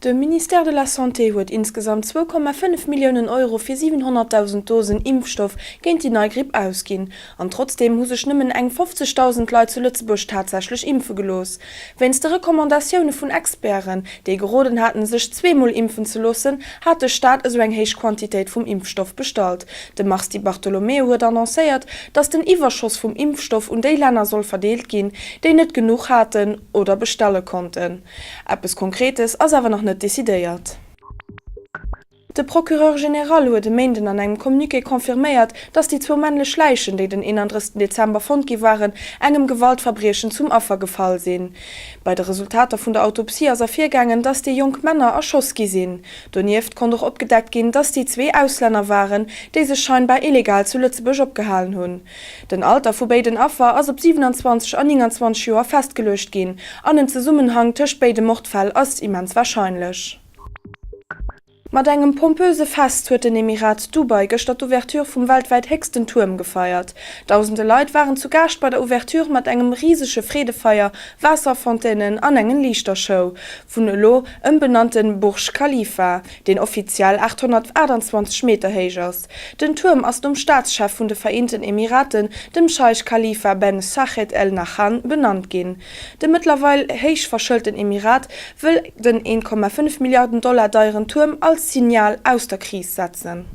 De Ministère de la Santé huet insgesamt 2,5 Milliounen Euro fir 700.000 Dosen Impfstoff géint déi nei Gripp ausginn. An trotzdeem hu sech nëmmen eng 50.000 Leit zu Lëtzebuerg tatsächlech impfe gelooss. Wéinst de Recommandatioune vun Experten, déi geroden haten, sech zweemol impfen ze loossen, hat de Staat esou eng héich Quantitéit vum Impfstoff bestallt. De Mars Di Bartolomeo huet annoncéiert, datt den Iwwerschoss vum Impfstoff un déi Länner soll verdeelt ginn, déi net genuch haten oder bestelle konnten. Eppes Konkretes ass awer nach net decidéiert. De Procureur général huet e Méinden an engem Communiqué confirméiert, datt déi zwou männlech Läichen, déi den 31 Dezember fonnt gi waren, engem Gewaltverbriechen zum Affer gefall sinn. Bei de Resultater vun der Autopsie ass ervirgaangen, datt déi jonk Männer erschoss gi sinn. Donieft konnt och opgedeckt ginn, datt déi zwee Auslänner waren, déi sech scheinbar illegal zu Lëtzebuerg opgehalen hunn. Den Alter vu béiden Affer ass op 27 an 29 Joer festgeluecht ginn an en Zesummenhang tëscht béide Mordfäll ass immens warscheinlech. Mat engem pompöse Fest huet den Emirat Dubai gëschter d'Ouverture vum weltwäit héchsten Tuerm gefeiert. Dausende Leit waren zu Gaascht bei der Ouverture mat engem risege Freedefeier, Waasserfontainen an engen Liichtershow vun elo ëmbenannte Burj Khalifa, deen offiziell 828 Meter héich ass. Den Tuerm ass nom Staatschef vun de Vereenten Emiraten, dem Scheich Khalifa ben Zayed El Nahyan, benannt ginn. De mëttlerweil héich verschëlten Emirat wëll den 1,5 Milliarden Dollar deieren Tuerm als Signal aus der Kris setzen.